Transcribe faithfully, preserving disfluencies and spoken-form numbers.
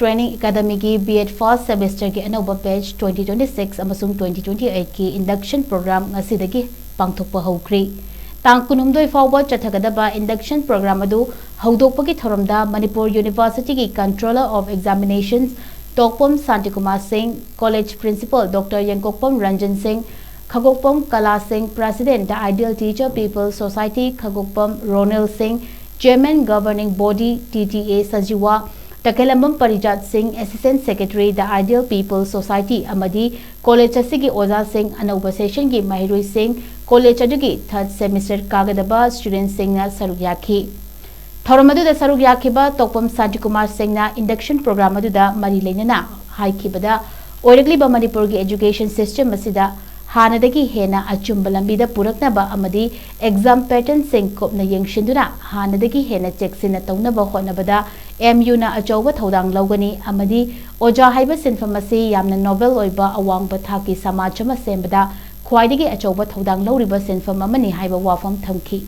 Training Academyꯒꯤ B.Ed first semesterꯒꯤ ꯑꯅꯧꯕ batch twenty twenty-six ꯑꯃꯁꯨꯡ twenty twenty-eightꯀꯤ induction program ꯉꯁꯤꯗꯒꯤ ꯄꯥꯡꯊꯣꯛꯄ ꯍꯧꯈ꯭ꯔꯦ꯫ ꯇꯥꯡ ꯀꯨꯟꯍꯨꯝꯗꯣꯏ ꯐꯥꯎꯕ ꯆꯠꯊꯒꯗꯕ induction program ꯑꯗꯨ ꯍꯧꯗꯣꯛꯄꯒꯤ ꯊꯧꯔꯝꯗ Manipur Universityꯒꯤ Controller of Examinations ꯇꯣꯛꯄꯝ Shantikumar ꯁꯤꯡ, College Principal Doctor ꯌꯦꯡꯀꯣꯛꯄꯝ ꯔꯟꯖꯟ ꯁꯤꯡ, ꯈꯒꯣꯛꯄꯝ ꯀꯂꯥ ꯁꯤꯡ, President The Ideal Teacher People Society ꯈꯒꯣꯛꯄꯝ Ronel ꯁꯤꯡ, Chairman Governing Body T T A Sajiwa, ꯇꯈꯦꯂꯝꯕꯝ ꯄꯔꯤꯖꯥꯠ ꯁꯤꯡ, Assistant Secretary The Ideal People Society ꯑꯃꯗꯤ college ꯑꯁꯤꯒꯤ ꯑꯣꯖꯥꯁꯤꯡ, ꯑꯅꯧꯕ sessionꯒꯤ ꯃꯍꯩꯔꯣꯏꯁꯤꯡ, college ꯑꯗꯨꯒꯤ third semester ꯀꯥꯒꯗꯕ studentꯁꯤꯡꯅ ꯁꯔꯨꯛ ꯌꯥꯈꯤ꯫ ꯊꯧꯔꯝ ꯑꯗꯨꯗ ꯁꯔꯨꯛ ꯌꯥꯈꯤꯕ ꯇꯣꯛꯄꯝ ꯁꯥꯟꯇꯤꯀꯨꯃꯥꯔ ꯁꯤꯡꯅ induction program ꯑꯗꯨꯗ ꯃꯔꯤ ꯂꯩꯅꯅ ꯍꯥꯏꯈꯤꯕꯗ, ꯑꯣꯏꯔꯛꯂꯤꯕ ꯃꯅꯤꯄꯨꯔꯒꯤ education system ꯑꯁꯤꯗ ꯍꯥꯟꯅꯗꯒꯤ ꯍꯦꯟꯅ ꯑꯆꯨꯝꯕ ꯂꯝꯕꯤꯗ ꯄꯨꯔꯛꯅꯕ ꯑꯃꯗꯤ exam patternꯁꯤꯡ ꯀꯨꯞꯅ ꯌꯦꯡꯁꯤꯟꯗꯨꯅ ꯍꯥꯟꯅꯗꯒꯤ ꯍꯦꯟꯅ ꯆꯦꯛꯁꯤꯟꯅ ꯇꯧꯅꯕ ꯍꯣꯠꯅꯕꯗ M Uꯅ ꯑꯆꯧꯕ ꯊꯧꯗꯥꯡ ꯂꯧꯒꯅꯤ ꯑꯃꯗꯤ ꯑꯣꯖꯥ ꯍꯥꯏꯕ ꯁꯤꯟꯐꯝ ꯑꯁꯤ ꯌꯥꯝꯅ noble ꯑꯣꯏꯕ ꯑꯋꯥꯡꯕ ꯊꯥꯛꯀꯤ ꯁꯃꯥꯖ ꯑꯃ ꯁꯦꯝꯕꯗ ꯈ꯭ꯋꯥꯏꯗꯒꯤ ꯑꯆꯧꯕ ꯊꯧꯗꯥꯡ ꯂꯧꯔꯤꯕ ꯁꯤꯟꯐꯝ ꯑꯃꯅꯤ ꯍꯥꯏꯕ ꯋꯥꯐꯝ ꯊꯝꯈꯤ꯫